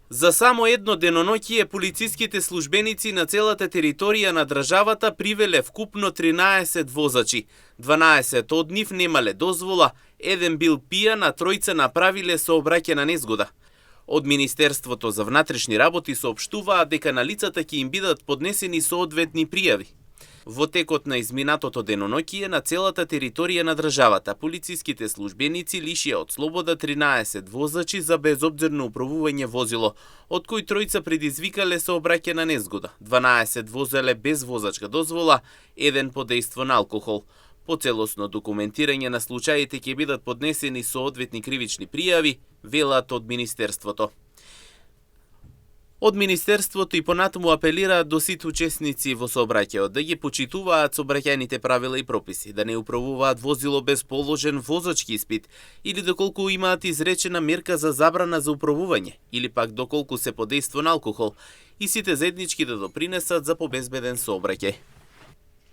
За само едно деноноќие полициските службеници на целата територија на државата привеле вкупно 13 возачи. 12 од нив немале дозвола, еден бил пијан, а тројца направиле сообраќајна незгода. Од Министерството за внатрешни работи соопштуваат дека на лицата ќе им бидат поднесени соодветни пријави. Во текот на изминатото деноноќие на целата територија на државата, полициските службеници лишија од слобода 13 возачи за безобзирно управување возило, од кои тројца предизвикале сообраќајна незгода, 12 возеле без возачка дозвола, еден под дејство на алкохол. По целосно документирање на случаите ќе бидат поднесени соодветни кривични пријави, велат од Министерството. Од Министерството и понатаму апелираат до сите учесници во сообраќајот да ги почитуваат сообраќајните правила и прописи, да не управуваат возило без положен возачки испит или доколку имаат изречена мерка за забрана за управување или пак доколку се под дејство на алкохол, и сите заеднички да допринесат за побезбеден сообраќај.